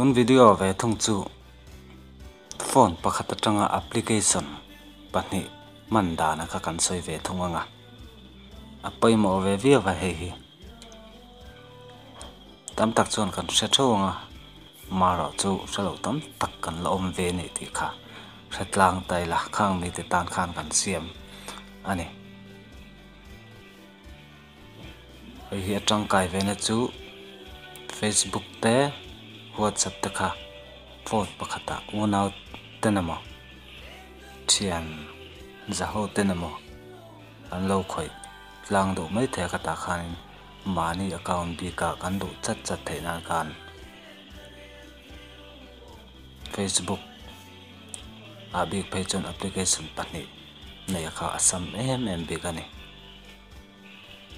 Tun video ve thung chu phone pakhat atanga application pahnih hman dana kha kan sawi ve thung anga a pawimawh ve viau a hei hi tam tak chuan kan hre theuh anga marawh chu hre loh tam tak kan la awm ve anih tih kha hre tlang ta ila khang mite tan khan kan siam a ni. Hei hi a tangkai ve na chu Facebook te WhatsApp te kha phone pakhatah unau ten emaw thian zaho ten emaw an lo khawih tlang duh mai thei a ka tah khanin mahni account bikah kan duh chat chat theih nan khan Facebook ah bik phei chuan application pahnih neih kha a sam em em bik a ni.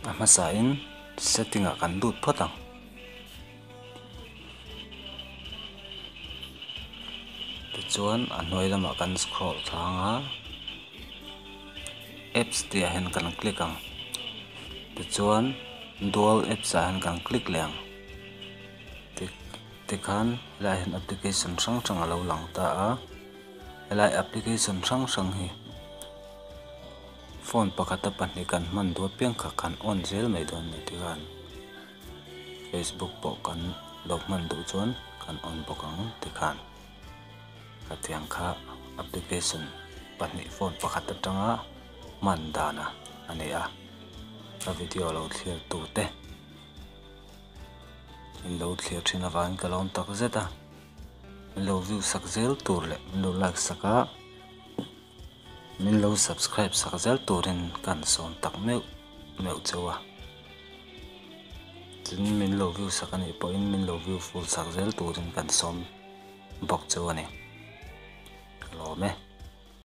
A hmasain setting ah kan lut phawt ang. Tichuan a hnuai lamah kan scroll thlang a, apps tih ah hian kan click ang. Tichuan dual apps ah hian kan click leh ang. Tikhan helaiah hian application hrang hrang a lo lang ta a, helai application hrang hrang hi. Phone pakhata pahnih kan hman duh apiang kha kan on zel mai dawn ni tikhan Facebook pawh kan lo hman duh chuan kan on bawk ang tikhan khatiang kha application pahnih phone pakhat atanga hman dana a ni a ka video lo thlir tu te in lo thlir thin avangin ka lawm tak zet a min lo view sak zel tur leh min lo like sak a. Min lo subscribe sak zel turin kan sawm tak meuh meuh cheu a. Tin min lo view sak anih pawhin min lo view full sak zel turin kan sawm bawk cheu a ni. Ka lawm e.